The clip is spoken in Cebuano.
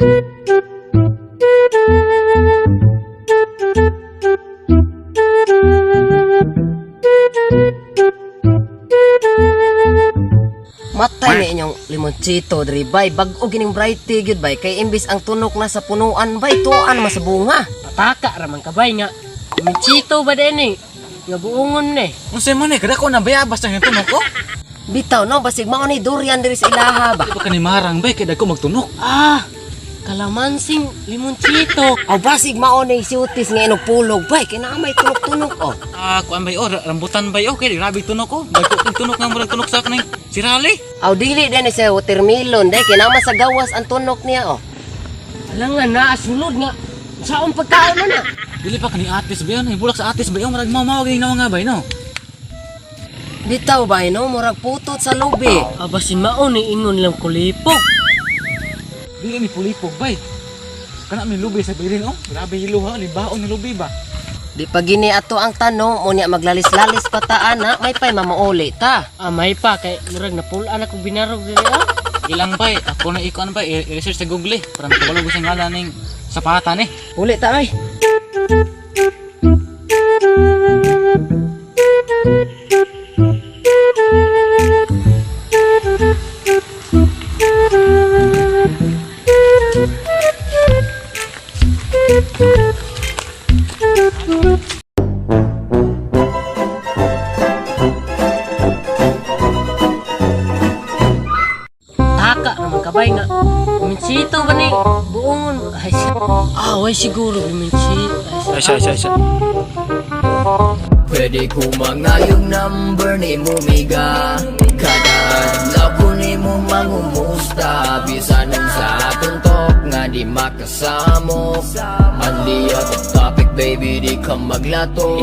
Matay ni inyong limonchito diri bay, bag-o gining variety gyud bay, kay imbis ang tunok na sa punuan bay, tuan man sa bunga. Pataka ra man kabay nga. Limonchito ba din eh? Nga buongon ni. Unsay man eh, kada ko na bayabas ang tunok ko. Bitaw no, basig mao ni durian diri sa ilaha ba. Di ba kani marang bay kay dagko magtunok. Ah, kalamansing limonchito. Aw basig mao ni siutis nga inog pulog bay, kay naa may tunok-tunok oh. Ah, kuan bay oh, rambutan bay oh, kay grabe tunok ko. Dagko kang tunok nga murag tunok sa kaning sirali. Aw dili din ni sa watermelon day, kay naa man sa gawas ang tunok niya oh. Ala nga naa sulod nga. Saon pagkaon na na? Dili pa kani atis bay oh, bulak sa atis bay oh, murag mao-mao gini nga bay no. Bitaw bay no, murag putot sa lubi. Aba si mao ni ingon lang kulipog. Dili ni pulipog bay. Kana mi lubi sa bilin oh, grabe hiluha ni baon ni lubi ba. Di pa gini ato ang tanong, unya maglalis-lalis pa ta ana, may pay mamauli ta. Ah, may pa kay murag napulaan ako binarog diri ah. Ilang bay, ako na ikuan bay, i-research sa Google eh, para makabalo ko sa ngalan ning sapatan eh. Uli ta ay. Taka naman kabay nga. Limonchito ba ni buongon? Ay, ah, way siguro limonchito. Ay, ay, ay, ay. Pwede ko mangayong number ni Mumiga. Kada adlaw ko ni mo mangumusta. Bisan sa akong talk nga di makasamok. Only out of topic, baby, di ka maglato.